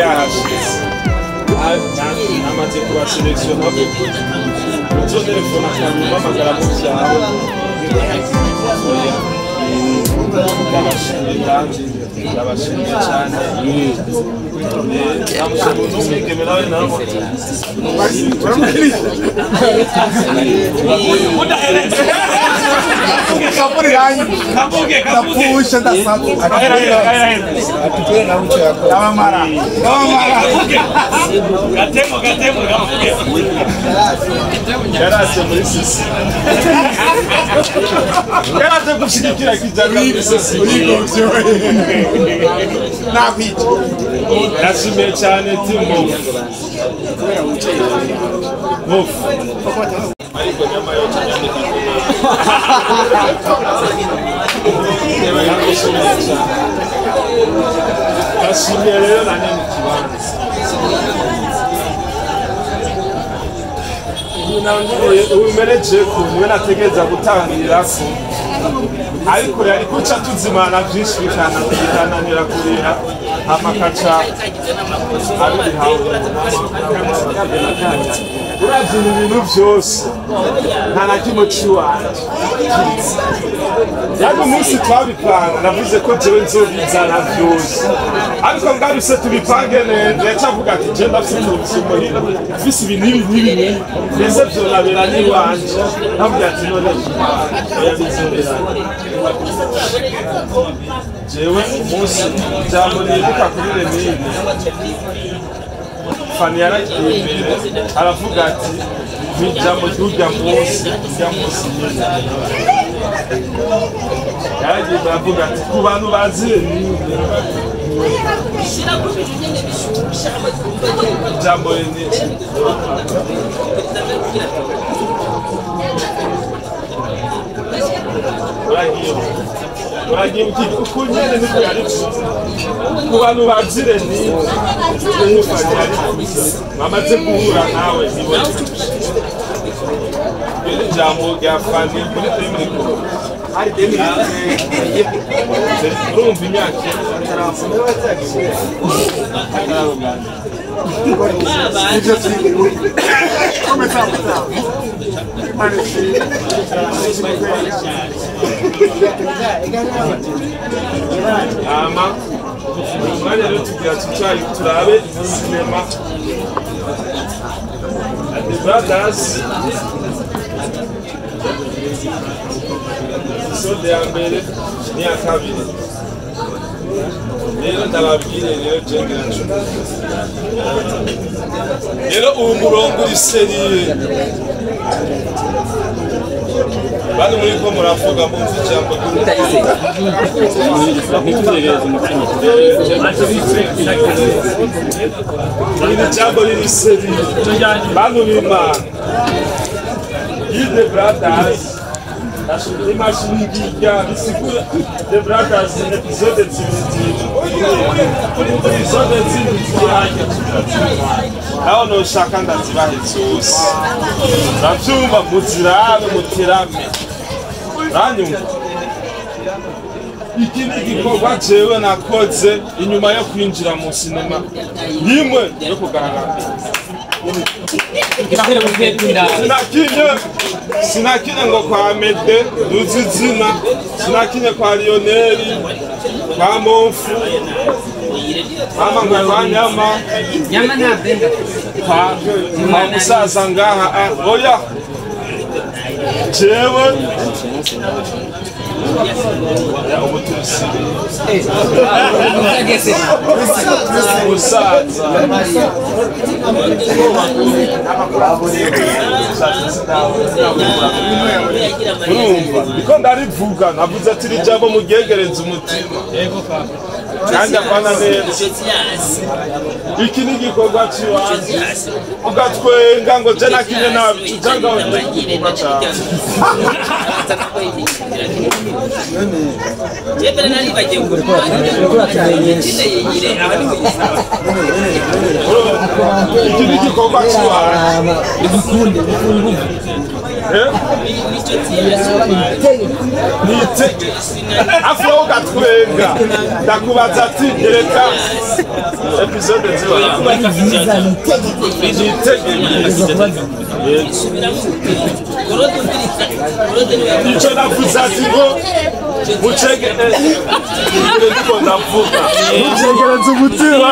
yahashitse namaze kubaselektiona uzotelefona akamamagara mu vyaro ndabashimiye kandi ndabashimiye cyane n'umwigeme nawe nawe yaraje muri sisi yaraje gushigikira kijana muri sisi ndashimiye cyane Timbo ariko nyama yote nyandika ndashimiye rero na nyene ikibanza umereje ku niwe nategereza gutangirirako ariko yari kuca tuzimana vyinshi bikananira kurira amakaca uravye ibintu vyose nta na kimwe ciwanje yari umunsi twabipanga navuze ko jewe nzobizana vyose ariko ngarutse tubipange neza yaca avuga ati je ndafise utuntu muhira mfise ibi n'ibi n'ibi mbese vyonabera n'iwanje navuga ati none oya bizoberana jewe umunsi ijambo nibuka kuri Remire Fani yaragiye imbere aravuga ati ijambo ry'urya munsi urya munsi nyene yaragiye imbere avuga ati ku bantu bazi Remire ijambo Remire uragiye uko nyene niko yarivuze ku bantu bazi Remire bamaze guhura nawe nibone iri jambo rya Fani muri Demiriko hari Demiriko urumva imyaka ama umwanya rero tugira tucaye turabe sinema The Brothers episode ya mbere n'iya kabiri rero ndababwire rero jengira ncumi rero ubu murongo uri seriye bano muri ko muravuga mumva ijambo iri jambo riri seriye bano b'Imana The Brothers imashini ngirya bisigura The Brothers episode zibiri episode zibiri zirahajya naho noshaka ndazibahe zose ndavyumva muzirabe muterame uranyumva iki ni igikorwa jewe nakoze inyuma yo kwinjira mu sinema rimwe yo kugaragara sinakinye ngo kwa Mede Ruzizina sinakinye kwa Lionel kwa Monfu ama ngo kwa Nyama kwa musaza ngaha oya jewe ubutusi musaza urumva niko ndarivuga navuze ati iri jambo muryegereze umutima kandi apana neza iki ni igikorwa c'iwanjye ugatwenga ngo je nakinye nabi tuja ngaho igikorwa cawe iki ni igikorwa c'iwanjye Afro ugatwenga ndakubaza Nibaza ati reka episode ziba icyo navuze ati ngo mucegereze umutima.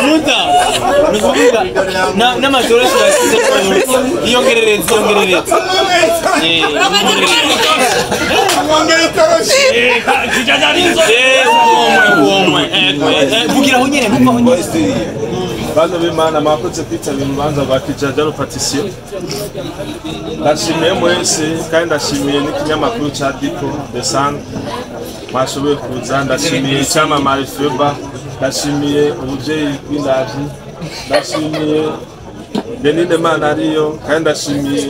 Muta nukuvuga n'amatoroshi iyongereretse vugira nyene ntuvaho nyene. Bana b'Imana mwakoze kwitabira urubanza rwa Kijajaro Patisiyo. Ndashimiye mwese kandi ndashimiye n'ikinyamakuru ca Diko The Sun mwashoboye kuza. Ndashimiye icyamamare Feba, ndashimiye umuvyeyi w'indaji, ndashimiye Denide Mana ariyo, kandi ndashimiye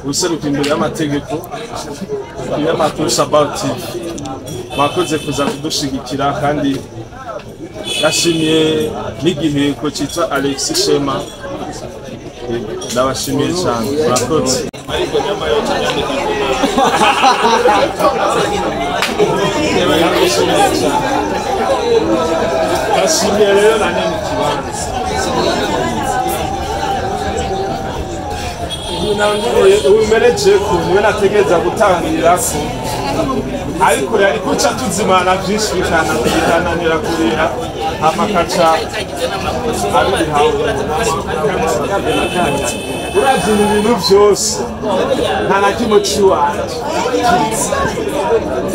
useruka imbere y'amategeko ikinyamakuru Sabaut TV. Mwakoze kuza kudushigikira kandi ndashimiye n'igiheko cyitwa Alexis Shema. Ndabashimiye cyane, murakoze. Ariko nyama yo cyanyandika ndashimiye rero na nyene ikibanza umereje ko niwe nategereza gutangirirako, ariko yari kuca tuzimana vyinshi bikananira kurira amakaca abihawe. Uravye ibintu vyose nta na kimwe ciwanje.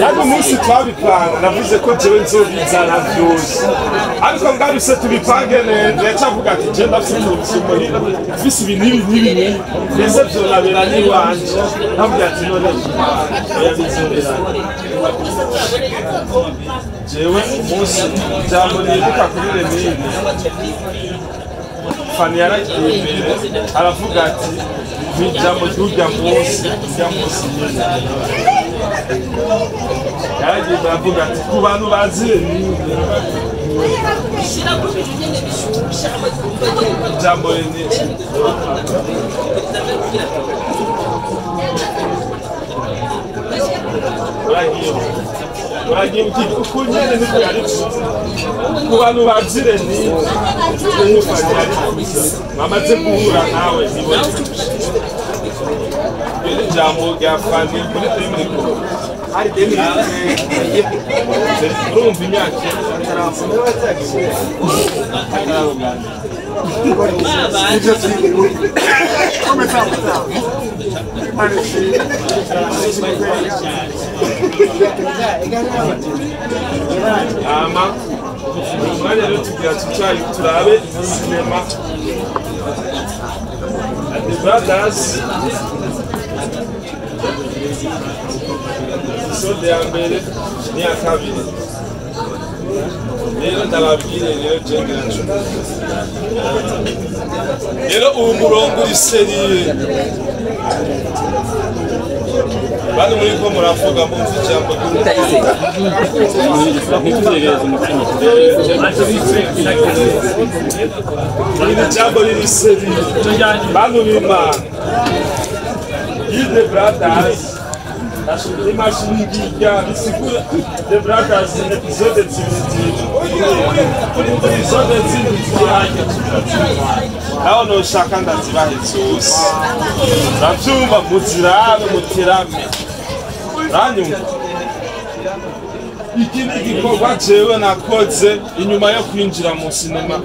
Yani umunsi twabipanga navuze ko jewe nzobizana vyose, ariko ngarutse tubipange neza yaca avuga ati je ndafise televiziyo muhira mfise ibi n'ibi n'ibi n'ibi mbese vyonabera n'iwanje. Navuga ati none oya bizobera jewe. Umunsi ijambo nibuka kuri Remire, Fani yaragiye imbere aravuga ati ijambo ry'urya munsi urya munsi nyene yaragiye imbere avuga ati ku bantu bazi Remire ijambo Remire uragiye uko nyene niko yarivuze ku bantu bazi Remire bamaze guhura nawe niwe. Iri jambo rya Fani muri Demiriko hari Demiriko urumva imyaka ama umwanya rero tugira tucaye turabe sinema The Brothers episode ya mbere n'iya kabiri. Rero ndababwire rero jengira ncumi rero ubu murongo uri seriye bano muri ko muravuga mumva ijambo iri jambo riri seriye bano b'Imana. The Brothers imashini ngirya bisigura The Brothers episode zibiri episode zibiri zihajya naho noshaka ndazibahe zose ndavyumva muzirabe muterame uranyumva. Iki ni igikorwa jewe nakoze inyuma yo kwinjira mu sinema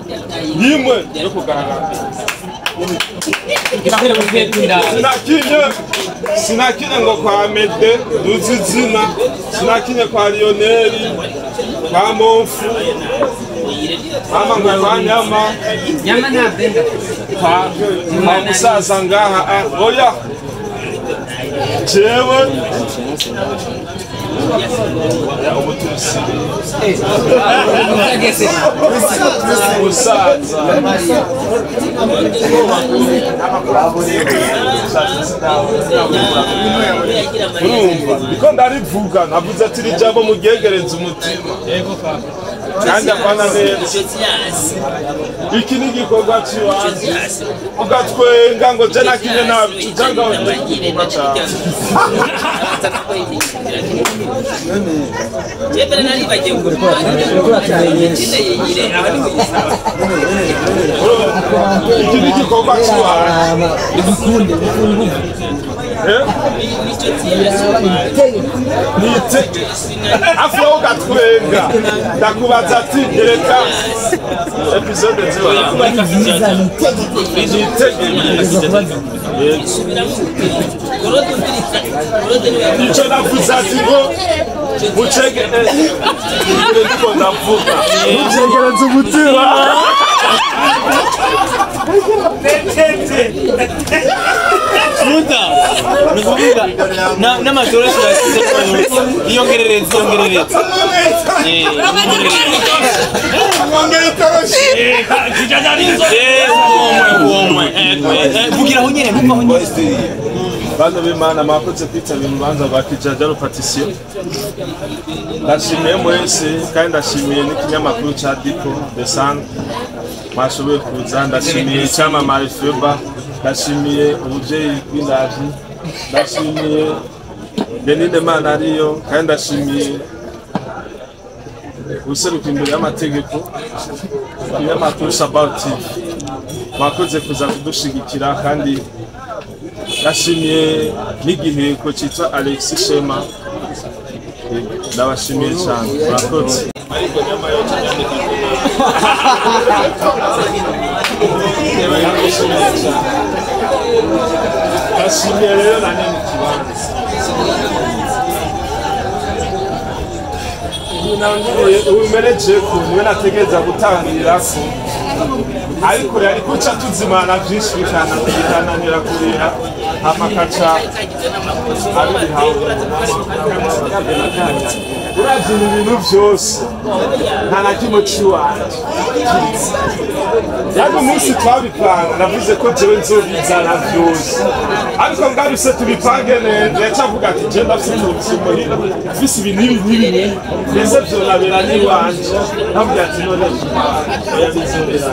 nimwe yo kugaragara. Sinakinye ngo kwa Mede duzi izina, sinakinye kwa Lionel, kwa Monfu, ama ngo kwa Nyama kwa musaza ngaha oya jewe Ubu turusire umusaza urumva niko ndarivuga navuze ati iri jambo muryegereze umutima kandi apana neza. Iki ni igikorwa c'iwanje ugatwenga ngo je nakinye nabi uja ngaho igikorwa cawe. Iki ni igikorwa c'iwanje afu ugatwenga ndakubaza ati reka episode ziba icyo navuze ati ngo mucege ndiko ndavuga mucegereze umutima. Muta nukuvuga n'amatoroshi basize iyongerereza vugira aho nyene ntuvaho nyene. Bana b'Imana mwakoze kwitabira urubanza rwa Kijajaro Patisiyo. Ndashimiye mwese kandi ndashimiye n'ikinyamakuru ca Diko The Sun mwashoboye kuza. Ndashimiye icyamamare Feba, ndashimiye umuvyeyi w'indaji, ndashimiye Beninde Mana ariyo, kandi ndashimiye useruka imbere y'amategeko ikinyamakuru Sabaut TV. Mwakoze kuza kudushigikira kandi ndashimiye n'igiheko cyitwa Alexis Shema. Ndabashimiye cyane murakoze. Ariko nyama yote nyandika ndashimiye rero na nyene ikibanza umereje ku niwe nategereza gutangirira ko ariko yari kuca tuzimana byinshi bikananira kurira amakaca abihawe. Uravye ibintu vyose nta na kimwe ciwanje. Yari umunsi twabipanga navuze ko jewe nzobizana vyose ariko ngarutse tubipange neza yaca avuga ati je ndafise utuzi muhira mfise ibi n'ibi n'ibi mbese vyonabera n'iwanje. Navuga ati none oya bizobera.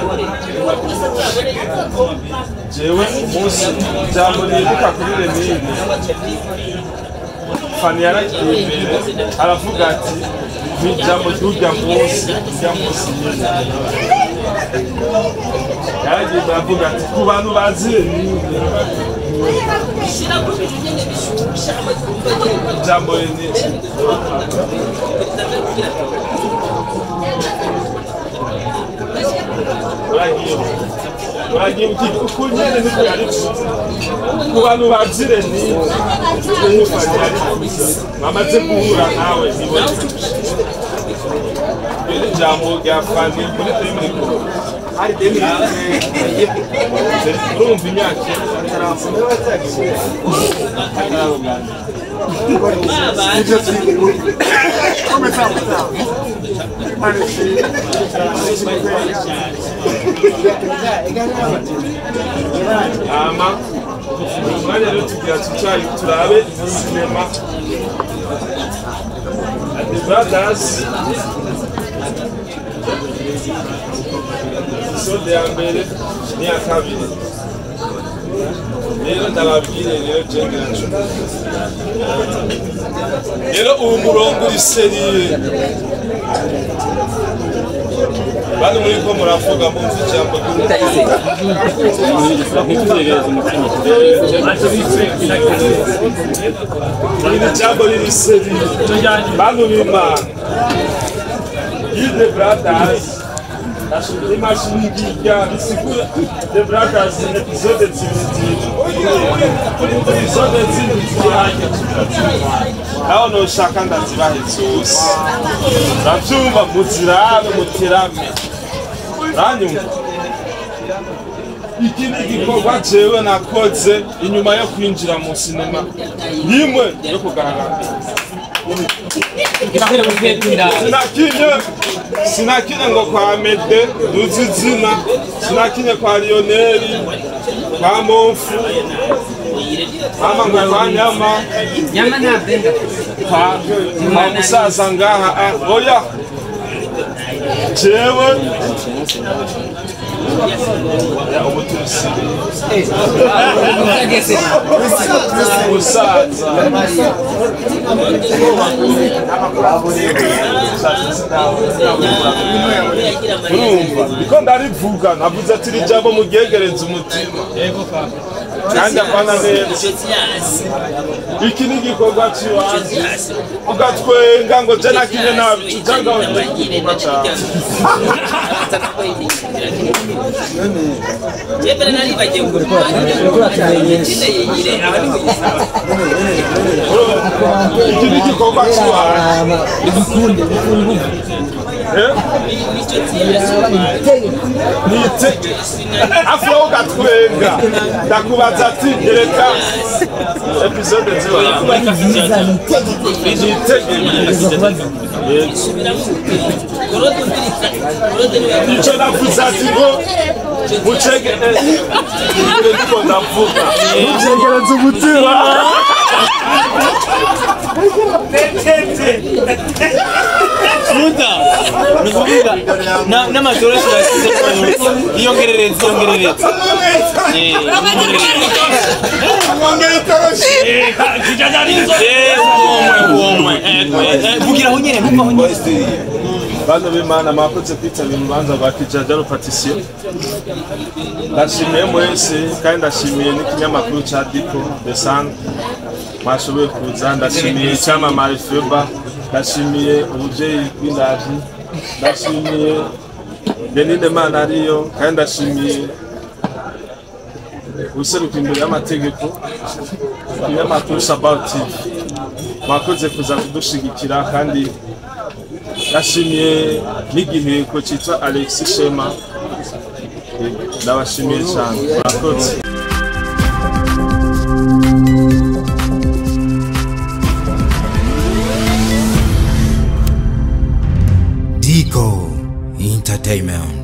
Jewe umunsi ijambo nibuka kuri Remire Fani yaragiye imbere aravuga ati ijambo ry'urya munsi urya munsi nyene yaragiye imbere avuga ati ku bantu bazi Remire ijambo Remire uragiye uko nyene niko yarivuze ku bantu bazi Remire bamaze guhura nawe niwe iri jambo rya Fani muri Demiko urumva imyaka ama umwanya rero tugira tucaye turabe sinema The Brothers episode ya mbere n'iya kabiri. Rero ndababwire rero jengira rero ubu murongo uri seriye bano muri ko muravuga mumva ijambo iri jambo riri seriye bano b'Imana The Brothers imashini ngirya bisigura The Brothers episode zibiri episode zibiri zihajya naho noshaka ndazibahe zose ndavyumva muzirabe muterame uranyumva. Iki ni igikorwa jewe nakoze inyuma yo kwinjira mu sinema nimwe yo kugaragara. Sinakinye ngo kwa Mede duzi izina, sinakinye kwa Lionel, kwa Monfu, ama ngo kwa Nyama, kwa musaza ngaha. Oya jewe umutusi musaza urumva niko ndarivuga navuze ati iri jambo muryegereze umutima kandi apana neza. Iki ni igikorwa c'iwacu ugatwenga ngo je nakinye nabi tujanga igikorwa cawe. Iki ni igikorwa c'iwacu afu ugatwenga ndakubaza ati reka episode ziba icyo navuze ati ngo mucege ndiko ndavuga mucegereze umutima. Muta nukuvuga n'amatoroshi basize iyongerereza vugira aho nyene ntuva aho nyene. Bana b'Imana mwakoze kwitabira urubanza rwa Kijajaro Patricia. Ndashimiye mwese kandi ndashimiye n'ikinyamakuru ca Diko The Sun mwashoboye kuza, ndashimiye icyamamare Feba, ndashimiye umuvyeyi w'indaji, ndashimiye Beninde Mana ariyo, kandi ndashimiye useruka imbere y'amategeko ikinyamakuru Sabaut TV. Mwakoze kuza kudushigikira kandi ndashimiye n'igiheko cyitwa Alexis Shema. Ndabashimiye cyane, murakoze. Diko Entertainment.